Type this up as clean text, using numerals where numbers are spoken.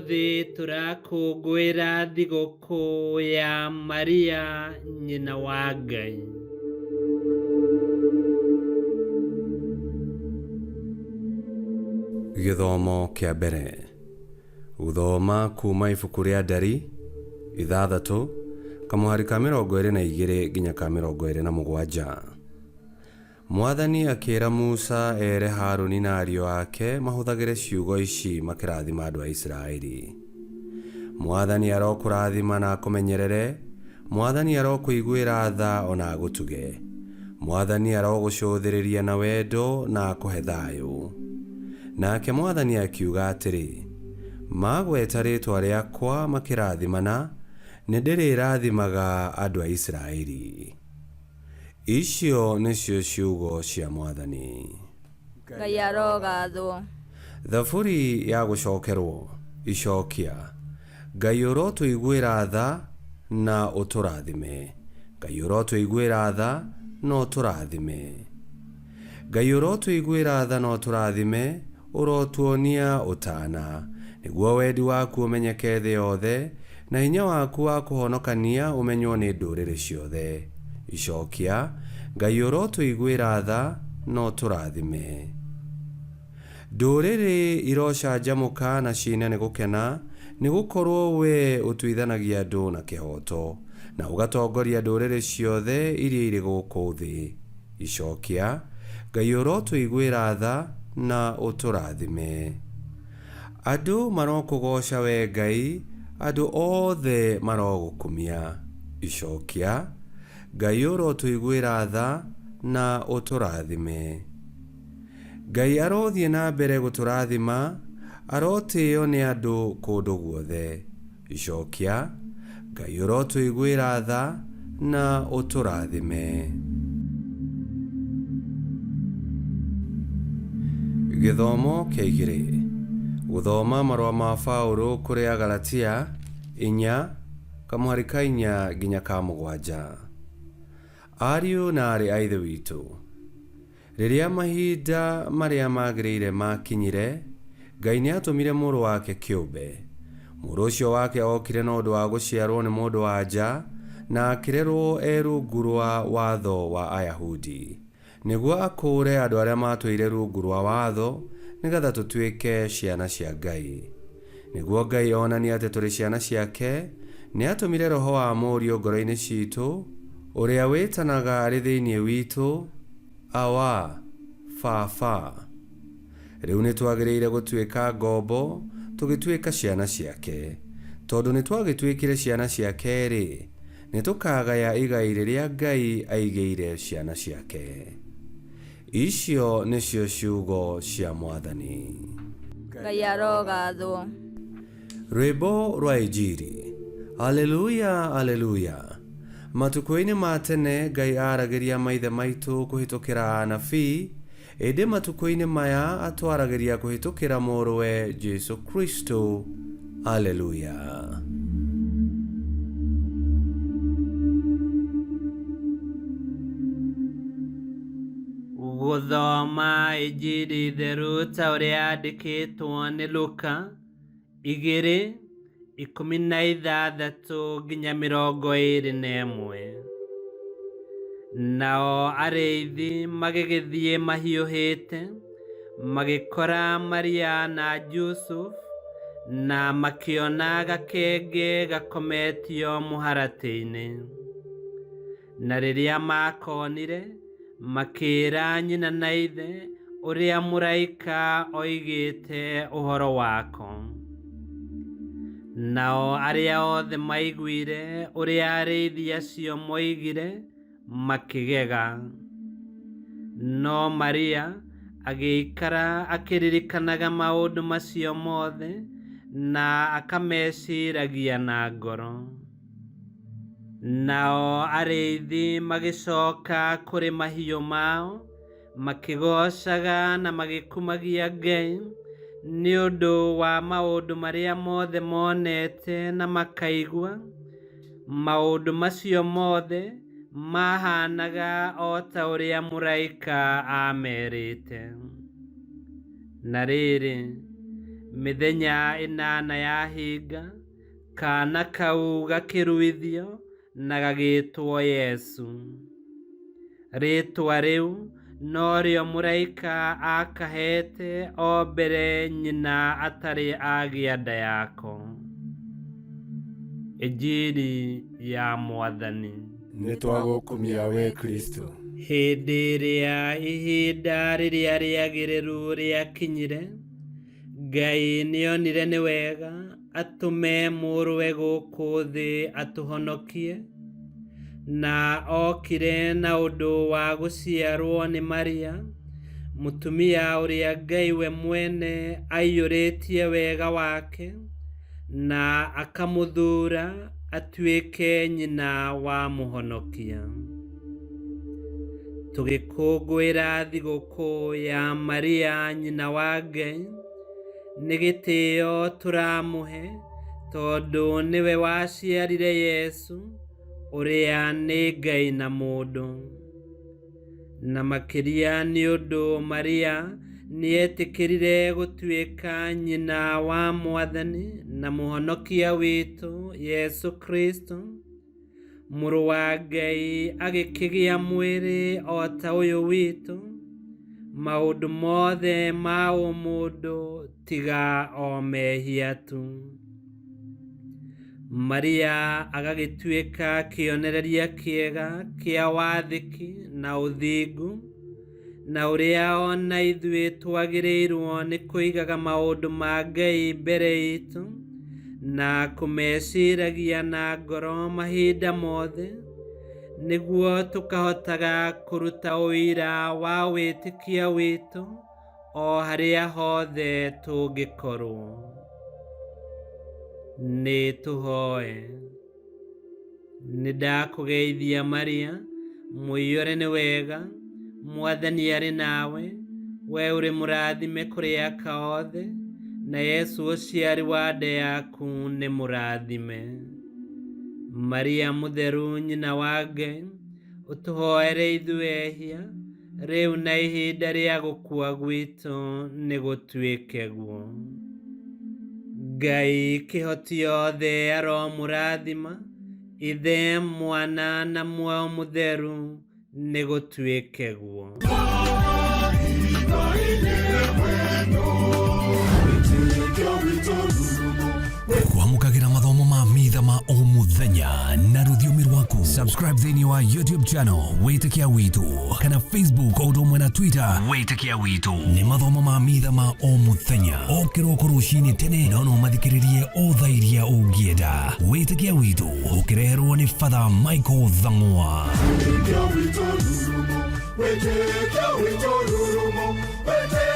Ũmũthĩ tũrakũngũĩra thigũkũ ya Maria nyina wa Ngai. Gĩthomo kĩa mbere. Gũthoma kuuma ibuku rĩa Ndari, 6, kamũhari ka 22 nginya ka 27. Mwathani akĩĩra Musa eere Harũni na aariũ aake mahũthagĩre ciugo ici makĩraathima andũ a Isiraeli. Mwathani arokũraathima na akũmenyerere, Mwathani arokũiguĩra tha o na agũtuge. Mwathani arogũcũũthĩrĩria na wendo na akũhe thaayũ. Naake mwathani akiuga atĩrĩ, Magweta rĩĩtwa rĩakwa makĩraathimana, nĩndĩrĩraathimaga andũ a Isiraeli. Icio nĩcio ciugo cia Mwathani. Ngai arogathwo. Thaburi ya gũcokerwo. Icokia. Ngai ũrotũiguĩra tha na ũtũrathime. Ngai ũrotũiguĩra tha na ũtũrathime. Ngai ũrotũiguĩra tha na ũtũrathime, ũrotuonia ũtaana, nĩguo wendi waku ũmenyeke thĩ yothe, na hinya waku wa kũhonokania ũmenywo nĩ ndũrĩrĩ ciothe. Icokia, Ngai ũrotũiguĩra tha na ũtũrathime. Ndũrĩrĩ irocanjamũka na ciine nĩ gũkena, nĩ gũkorũo wee ũtuithanagia andũ na kĩhooto, na ũgatongoria ndũrĩrĩ ciothe iria irĩ gũkũ thĩ. Icokia, Ngai ũrotũiguĩra tha na ũtũrathime. Andũ marokũgooca wee Ngai, andũ othe marogũkumia. Icokia, Ngai ũrotũiguĩra tha na ũtũrathime. Ngai arothiĩ na mbere gũtũrathima, arotĩo nĩ andũ kũndũ guothe. Icokia, Ngai ũrotũiguĩra tha na ũtũrathime. Gĩthomo kĩa igĩrĩ. Gũthoma marũa ma Paũlũ kũrĩ Agalatia, 4, kamũhari ka 4 nginya ka 7. Ariũ na aarĩ a Ithe witũ, Rĩrĩa mahinda marĩa magĩrĩire maakinyire, Ngai nĩ aatũmire Mũrũ wake kĩũmbe. Mũrũ ũcio wake okire na ũndũ wa gũciarũo nĩ mũndũ-wa-nja na akĩrerũo e rungu rwa watho wa Ayahudi, nĩguo akũũre andũ arĩa maatũire rungu rwa watho, nĩgetha tũtuĩke ciana cia Ngai. Nĩguo Ngai onanie atĩ tũrĩ ciana ciake, nĩ aatũmire roho wa Mũriũ ngoro-inĩ citũ, ũrĩa wĩtanaga arĩ thĩinĩ witũ, Awa, Baba. Rĩu nĩ twagĩrĩire gũtuĩka ngombo, tũgĩtuĩka ciana ciake. Tondũ nĩ twagĩtuĩkire ciana ciake-rĩ, nĩ tũkaagaya igai rĩrĩa Ngai aigĩire ciana ciake. Icio nĩcio ciugo cia Mwathani. Ngai arogathwo. Rwĩmbo rwa Injiri. Aleluya, Aleluya. Matukũ-inĩ ma tene Ngai aaragĩria maithe maitũ kũhĩtũkĩra anabii, ĩndĩ matukũ-inĩ maya atwaragĩria kũhĩtũkĩra Mũrũwe Jesu Kristo. Aleluya. Gũthoma Injiri theru ta ũrĩa yandĩkĩtwo nĩ Luka, 2:16 nginya 21. Nao arĩithi magĩgĩthiĩ mahiũhĩte, magĩkora Maria na Jusufu, na makĩona gakenge gakometio mũharatĩ-inĩ. Na rĩrĩa maakonire, makĩĩra nyina na ithe ũrĩa mũraika oigĩte ũhoro wako. Nao arĩa othe maiguire ũrĩa arĩithi acio moigire makĩgega. No Maria agĩikara akĩririkanaga maũndũ macio mothe na akameciragia na ngoro. Nao arĩithi magĩcoka kũrĩ mahiũ mao, makĩgoocaga na magĩkumagia Ngai nĩ ũndũ wa maũndũ marĩa mothe monete na makaigua. Maũndũ macio mothe mahaanaga o ta ũrĩa mũraika aamerĩte. Na rĩrĩ, Mĩthenya 8 yahinga, kaana kau gakĩruithio na gagĩĩtwo Yesu. Rĩĩtwa rĩu norĩo mũraika aakaheete o mbere nyina atarĩ agĩa nda yako. Injiri ya Mwathani. Nĩ twagũkumia we Kristo. Hĩndĩ ĩrĩa ihinda rĩrĩa rĩagĩrĩru rĩakinyire, Ngai nĩonire nĩ wega atũme mũrũwe gũkũ thĩ atũhonokie, na okire na ũndũ wa gũciarwo nĩ Maria, mũtumia ũrĩa Ngai we mwene aiyũrĩtie wega wake, na akamũthuura atuĩke nyina wa mũhonokia. Tũgĩkũngũĩra thigũkũ ya Maria nyina wa Ngai, nĩ gĩtĩo tũramũhe tondũ nĩwe waciarire Yesu ũrĩa nĩ Ngai na mũndũ. Na makĩria nĩ ũndũ Maria nĩetĩkĩrire gũtuĩka nyina wa Mwathani na mũhonokia witũ Yesu Kristo, mũrũ wa Ngai agĩkĩgĩa mwĩrĩ o ta ũyũ witũ, maũndũ mothe ma ũmũndũ tiga o mehia tu. Maria agagĩtuĩka kĩonereria kĩega kĩa wathĩki na ũthingu, na ũrĩa ona ithuĩ twagĩrĩirwo nĩ kũigaga maũndũ ma Ngai mbere itũ na kũmeciragia na ngoro mahinda mothe, nĩguo tũkahotaga kũruta ũira wa wĩtĩkia witũ o harĩa hothe tũngĩkorwo. Nĩ tũhoe. Nĩ ndakũgeithia Maria, mũiyũre nĩ wega, Mwathani arĩ nawe, we ũrĩ mũrathime kũrĩ aka othe, na Yesu ũciari wa nda yaku nĩ mũrathime. Maria mũtheru nyina wa Ngai, ũtũhoere ithuĩ ehia, rĩu na ihinda rĩa gũkua gwitũ nĩ gũtuĩke guo. Ngai kĩhoti yothe aromũrathima, Ithe, Mwana na Muoyo Mũtheru, nĩ gũtuĩke guo. Kwamũkagĩra mathomo ma mitha ma o mũthenya na rũthiomi rwaku. Subscribe thĩinĩ wa YouTube channel Wĩtĩkia Witũ kana Facebook o ũndũ ũmwe na Twitter Wĩtĩkia Witũ. Nĩ mathomo ma mitha ma o mũthenya o kĩroko rũcinĩ tene, no no mathikĩrĩrie o thaa iria ũngĩenda. Wĩtĩkia Witũ ũkĩreherwo nĩ Father Michael Thang'wa. Wĩtĩkia witũ rurumo, wĩtĩkia witũ rurumo, wĩtĩkia.